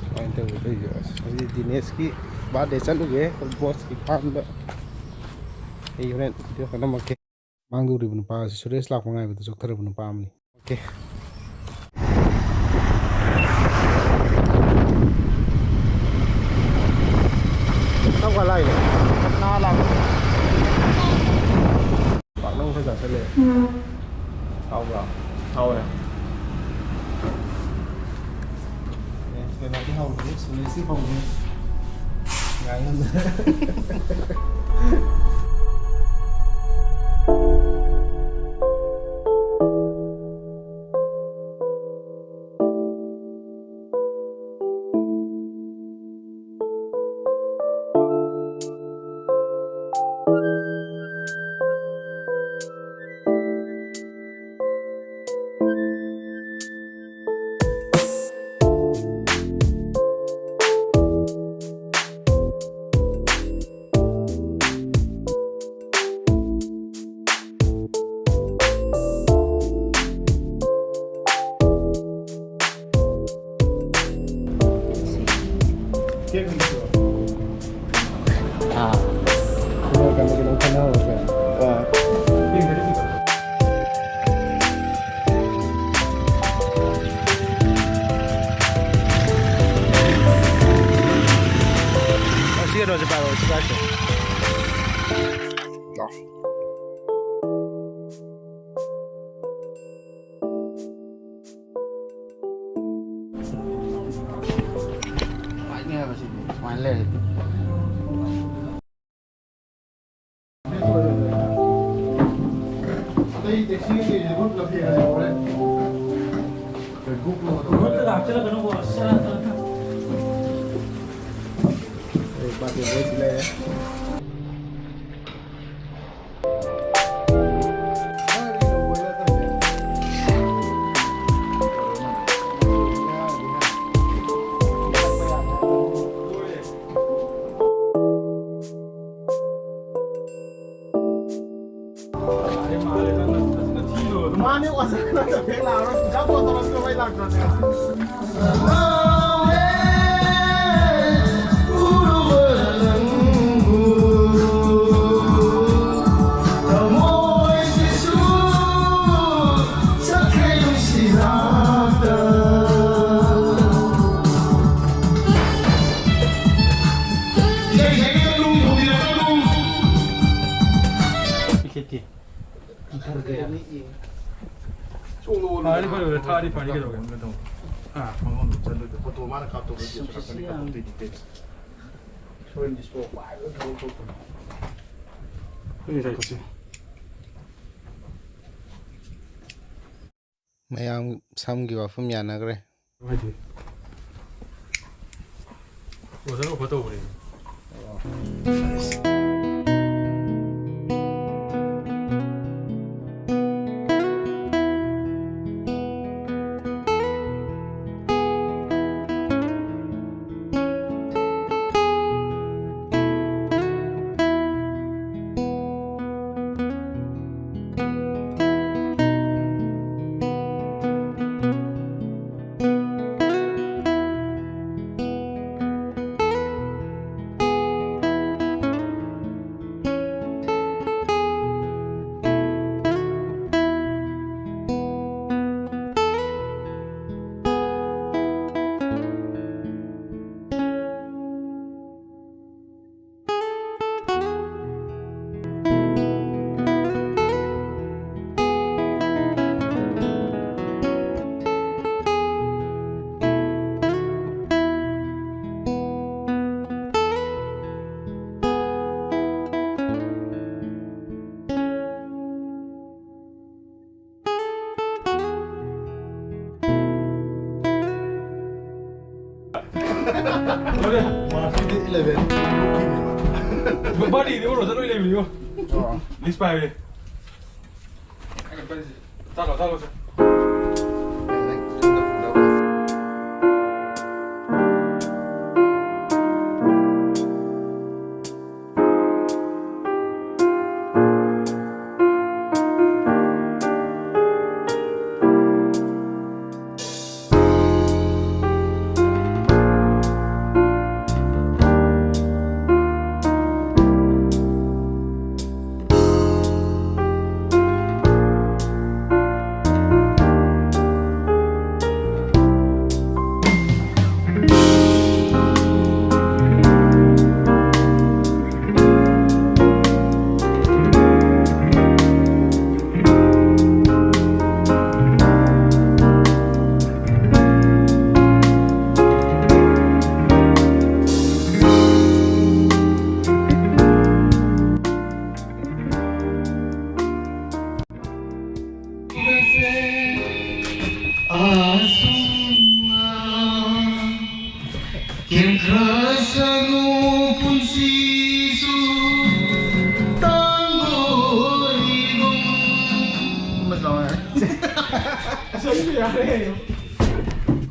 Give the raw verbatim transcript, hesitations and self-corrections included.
ꯀꯃꯥꯏꯅ ꯇꯧꯒꯦ ꯇꯧꯔꯤꯁꯦ? ꯑꯁ, ꯉꯁꯤ ꯗꯤꯅꯦꯁꯀꯤ ꯕꯥꯔꯗꯦ ꯆꯠꯂꯨꯒꯦ, ꯑꯩꯈꯣꯏ ꯕꯣꯁꯀꯤ ꯐꯥꯔꯝꯗ꯫ ꯑꯩ ꯍꯣꯔꯦꯟ ꯚꯤꯗꯤꯑꯣ ꯈꯔ ꯅꯝꯃꯛꯀꯦ꯫ ꯃꯥꯡꯗꯧꯔꯤꯕ ꯅꯨꯄꯥ ꯑꯁꯤ ꯁꯨꯔꯦꯁ ꯂꯥꯛꯄ ꯉꯥꯏꯕꯗ ꯆꯣꯛꯊꯔꯕ ꯅꯨꯄꯥ ꯑꯃꯅꯤ꯫ ꯑꯣꯀꯦ꯫ ꯀꯔꯝ ꯀꯥꯟ ꯂꯥꯛꯏꯅꯣ? ꯅꯍꯥꯟ ꯂꯥꯛꯄ꯫ ꯄꯥꯛꯅꯝ ꯈꯔ ꯆꯥꯁꯜꯂꯦ꯫ ꯍꯥꯎꯕ꯭ꯔꯣ? ꯍꯥꯎꯋꯦ꯫ ꯑꯦ, ꯀꯩꯅꯣꯗꯤ ꯍꯧꯗ꯭ꯔꯤ, ꯁꯨꯔꯦꯁꯇꯤ ꯍꯧꯗ꯭ꯔꯤ꯫ ꯉꯥꯏ ꯉꯝꯗ꯭ꯔꯦ꯫ ꯑꯥ꯫ ꯈꯔ ꯀꯩꯅꯣ ꯀꯩꯅꯣ ꯈꯟꯅꯍꯧꯔꯁꯦ꯫ ꯑꯥ꯫ ꯑꯁꯤ ꯀꯩꯅꯣꯁꯦ ꯄꯥꯏꯔꯛꯑꯣ, ꯁꯤ ꯄꯥꯏꯔꯛꯑꯣ꯫ ꯂꯥꯎ꯫ ꯁꯨꯃꯥꯏꯅ ꯂꯩꯔꯗꯤ꯫ ꯑꯇꯩ ꯇꯦꯛꯁꯤꯒ ꯀꯩꯒ ꯒ꯭ꯔꯨꯞ ꯂꯝꯐꯦꯜ ꯍꯥꯏꯕ ꯍꯣꯔꯦꯟ꯫ ꯒ꯭ꯔꯨꯞ ꯂꯣ ꯇꯧꯔꯒ꯫ ꯒ꯭ꯔꯨꯞꯇ ꯍꯥꯞꯆꯤꯜꯂꯛꯀꯅꯨꯀꯣ꯫ ꯑꯩ ꯕꯥꯇꯣꯟ ꯂꯣꯏ ꯁꯤ ꯂꯩꯔꯦ꯫ ꯋꯥꯁꯛꯅ ꯐꯦꯛ ꯂꯥꯛꯑꯔꯣꯏ, ꯄꯩꯁꯥ ꯐꯣꯟ ꯇꯧꯔꯛꯇ꯭ꯔꯣ? ꯃꯩ ꯂꯥꯛꯇ꯭ꯔꯣ? ꯏꯁꯩ ꯁꯛꯀꯦ ꯅꯨꯡ ꯍꯧꯕꯤꯔꯛꯀꯅꯨ꯫ ꯏꯈꯦꯠꯀꯤ꯫ ꯏꯈꯠꯀꯦ꯫ ꯆꯣꯡꯉꯣ꯫ ꯐꯔꯦ, ꯐꯔꯦ, ꯐꯔꯦ, ꯊꯥꯔꯗꯤ ꯐꯔꯦ, ꯀꯩꯗꯧꯔꯒꯦ? ꯑꯥ꯫ ꯃꯉꯣꯟꯗ ꯆꯠꯂꯨꯗꯦ꯫ ꯐꯣꯇꯣ ꯃꯥꯅ ꯀꯥꯞꯇꯧꯕ ꯁꯨꯝ ꯁꯤ ꯁꯤ ꯀꯥꯞꯊꯣꯛꯇꯣꯏꯅꯤ꯫ ꯁꯣꯏ ꯗꯤꯁꯄꯣ ꯄꯥꯏꯔꯒ ꯊꯕꯛ ꯊꯣꯛꯄꯅꯤ꯫ ꯑꯩꯈꯣꯏ ꯉꯁꯥꯏ ꯆꯠꯁꯤ꯫ ꯃꯌꯥꯝ ꯁꯝꯒꯤ ꯋꯥꯐꯝ ꯌꯥꯅꯈ꯭ꯔꯦ꯫ ꯍꯥꯏꯗꯤ꯫ ꯑꯣꯖꯥꯅ ꯑꯣꯐꯔ ꯇꯧꯕꯅꯦ꯫ ꯃꯥꯔꯁꯀꯤ ꯗꯦꯠ ꯏꯂꯦꯚꯦꯟ ꯊꯣꯛꯈꯤꯕꯅꯦꯕ꯫ ꯕꯥꯔꯗꯦꯗꯤ ꯑꯣꯏꯔꯣ, ꯆꯠꯂꯣꯏ ꯂꯩꯕꯅꯤꯀꯣ꯫ ꯑꯣ꯫ ꯂꯤꯁ ꯄꯥꯏꯔꯦ꯫ ꯆꯥꯂꯣ, ꯆꯥꯂꯣ, ꯆꯥꯂꯣ꯫ ꯈꯦꯝꯈ꯭ꯔꯁꯅꯨ ꯄꯨꯟꯁꯤꯁꯨ ꯇꯥꯡꯒꯣꯏꯒꯨꯝ꯫ ꯑꯃꯁꯨ ꯂꯥꯎꯔꯦ꯫ ꯑꯁ, ꯑꯩꯁꯨ ꯌꯥꯔꯦ꯫